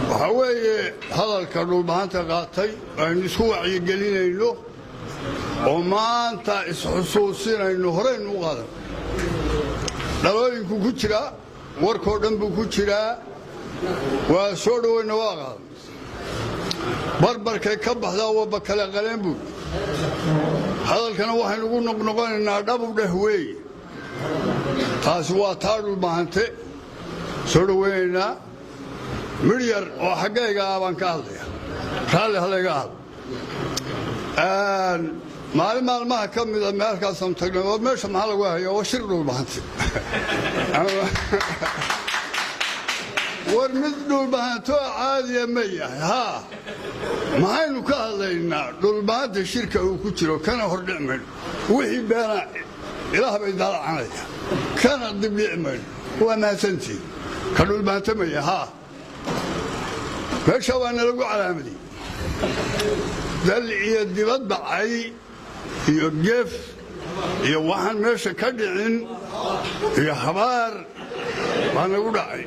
Waxaa weeye hadalka Dhulbahanta qaatay aynu isku wacyigelinayno oo maanta isxusuusinayno, horaynu u qaadan. Dhalooyinku ku jiraa, warkoo dhan buu ku jiraa. Waa soo dhoweyna, waa qaadan. Barbarkay ka baxdaa waba kale qaleen buud. Hadalkana waxaynu ugu noqnoqonaynaa dhabu dheh weeye. Taasi waa taa Dhulbahante soo dhoweynaynaa. Midh yar oo xaggayga ah baan ka hadlaya, raalli halayga ahdo. Maalin maalmaha ka mida meelkaasaan tagnay oo meesha maxaa lagu haya? Waa shir Dhulbahante. War mid Dhulbahantoo caadiya ma yahay? Haa, maxaynu ka hadlaynaa? Dhulbahanta shirka uu ku jiro kana hordhic mayno. Wixii beena Ilaah bay daalacanaya, kana dibdhici mayno. Waa mahadsantiin. Ka Dhulbahante ma yahay? Haa. Meesha waa nalagu calaamadiyey dal iyo dibadba, cay iyo geef iyo waxaan meesha ka dhicin iyo habaar baa nagu dhacay.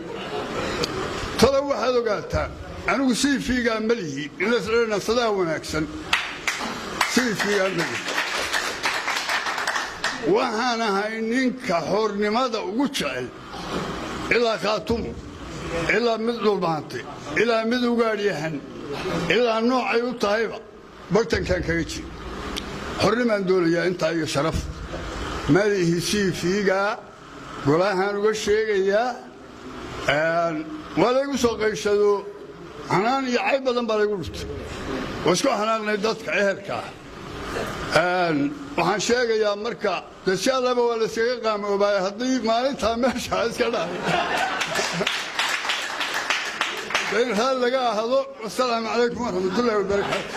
Talo waxaad ogaataa, anigu CV-gaa ma lihi inasdhanasadaa wanaagsan. CV-gaa ma lihi. Waxaan ahay ninka xornimada ugu jecel, ilaa Khaatumo, ilaa mid Dhulbahante, ilaa mid Ugaadhyahan, ilaa noocay u tahayba bartankaan kaga jira. Xornimaan doonayaa intaa iyo sharaf. Malihi CV-gaa, golahaan uga sheegayaa. Waa laygu soo qayshado, xanaan iyo cayb badan baa laygu dhuftay. Waa isku xanaaqnay dadka ehelka ah. Waxaan sheegayaa marka de si allaba waa layskaga qaamoobaay haddii maalintaa meesha iska dhahay in raal laga ahado. Wasalaamu calaykum waraxmatullahi wabarakaatu.